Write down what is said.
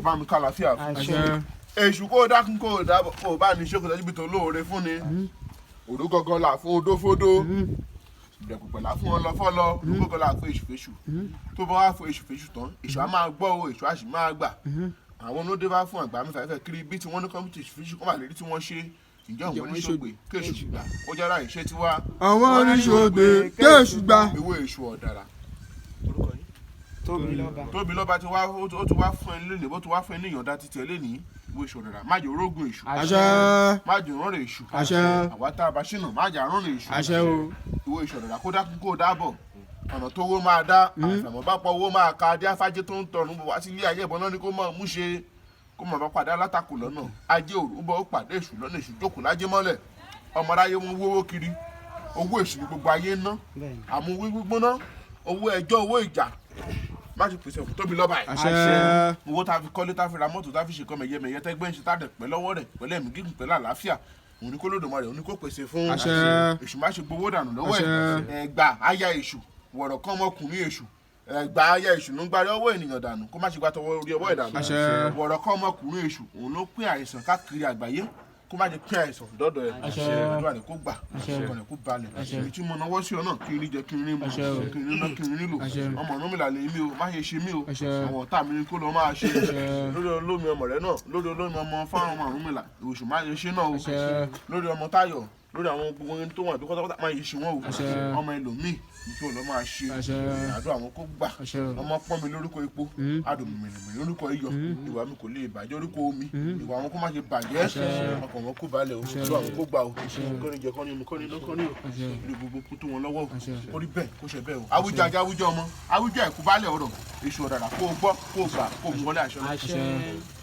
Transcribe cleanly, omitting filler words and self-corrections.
bá mi kàlàáfíà fún. Àṣẹ. Èṣù, kó o dákun, kó o dábọ̀, kó o bá ní ṣe kó tọ́jú bí tó lóore fún ni. Òró gangan là fún odó fódó, ìdẹ̀kùpẹ̀ là fún ọlọ́fọ́lọ́, òró gangan là fún èṣù fèṣù. Tó bá wá fún èṣù fèṣù tán, èṣù á máa gbọ́ o, èṣù á sì máa gbà. Àwọn olóde bá fún àgbà mẹ́fà fẹ́ kiri bí tí wọ́n ní kọ́mpútà èṣù fèṣù kọ́ máa lè rí tí wọ́n ṣe. Ǹjẹ́ òun oníṣògbè kéṣù gbà ó jára ìṣe tiwa. Àwọn oníṣògbè kéṣù gbà. Ìwé èṣù ọ̀dàrà, orúkọ yín? Tóbi lọ́ba. Tóbi lọ́ba ti wá, ó ti wá fún ẹ lónìí, bó ti wá fún ẹ ní ìyọ̀ǹda títí ẹ lénìí. Ìwé èṣù ọ̀dàrà, má jẹ́ orógùn èṣù. Àṣẹ. Má jẹ́ òrùn èṣù. Àṣẹ. Àwa tá a bá ṣìnà, má jẹ́ àrùn èṣù. Àṣẹ o. Ìwé èṣù ọ̀dàrà, kó dákun, kó dábọ̀, ọ̀nà tó owó máa dá àfẹ̀mọ́ bá pọ̀, owó máa ka adé afájé tó ń tọrùn bọ̀ wá sí ilé ayé, ìbọn náà ni kó máa mú ṣe, kó máa bá padà látakò lọ́nà ajé òru bọ́, ó pàdé èṣù lọ́nà, èṣù jókòó lájé mọ́lẹ̀. Ọmọ aráyé wọn wówó kiri, owó èṣù ni gbogbo ayé ń ná. Bẹ́ẹ̀ni. Àmú gbígbóná, owó ẹjọ́, owó ìjà, má ṣe pèsè fún tóbi lọ́ba yìí. Àṣẹ. Owó tá a fi kọ́lé, tá a fi ra mọ́tò, tá a fi ṣe kọ́ mẹ̀yẹmẹ̀yẹ tẹ́gbẹ́ ń ṣe, tá a dẹ̀ pẹ́ lọ́wọ́ rẹ̀ pẹ̀lú ẹ̀mí gígùn, pẹ̀lú àlàáfíà, òun ni kó lódòmarè, òun ni kó pèsè fún. Àṣẹ. Èṣù má ṣe gbowó dànù lọ́wọ́ ẹ̀. Àṣẹ. Ẹ̀gbà aya èṣù wọ̀rọ̀ kán ọmọkùnrin èṣù, ẹ̀gbà aya èṣù ló ń gbárí ọwọ́ ènìyàn dànù, kó má ṣe gba tọwọ́ orí ọwọ́ ẹ̀ dànù. Àṣẹ. Wọ̀rọ̀ kán ọmọkùnrin èṣù, òun ló pín àìsàn káàkiri àgbáyé, kó má ṣe pín àìsàn dọ́dọ̀ ẹ̀. Àṣẹ. Àdúrà rẹ̀ kó gbà, ọkàn rẹ̀ kó balẹ̀. Èyí tí mo náwó sí ọ náà, kí n rí jẹ, kí n rí mu, Àṣẹ o. kí n rí ná, kí n rí lò. Àṣẹ. Ọmọ ọ̀run mi là lè mí o, má ṣe ṣe mí o. Àṣẹ. Àwọn ọ̀tá mi ni kó lọ máa ṣe. Àṣẹ. Lórí olómi ọmọ rẹ náà, lórí olómi ọmọ fáwọn ọmọ ọ̀run mi là, oṣù má ṣe ṣe náà o. Àṣẹ. Lórí ọmọ Táyọ̀, lórí àwọn gbogbo ẹni tó wà bí pátápátá, máa yẹ ṣe wọn o. Àṣẹ. Ọmọ ẹlòmíì ní kí wọn lọ máa ṣe. Àṣẹ. Àdúrà àwọn kó gbà. Àṣẹ. Ọmọ pọ́n mi lórúkọ epo, adùn mìrìmìrì lórúkọ iyọ̀, ìwà mi kò lè bàjẹ́ orúkọ omi, ìwà àwọn kó má ṣe bàjẹ́, ọkàn wọn kó balẹ̀ o. Àdúrà àwọn kó gbà o. Kọ́ni jẹ, kọ́ni mu, kọ́ni lọ, kọ́ni o. Àṣẹ. Ilé gbogbo kó tó wọn lọ́wọ́ o. Àṣẹ. Kó rí bẹ́ẹ̀, kó ṣe bẹ́ẹ̀ o. Awújẹ ajá, awújẹ ọmọ, awújẹ ẹ̀kú balẹ̀ ọ̀rọ̀. Èṣù ọ̀dàrà, kó o gbọ́, kó o gbà, kó o mú wọlé àṣẹ lọ. Àṣẹ.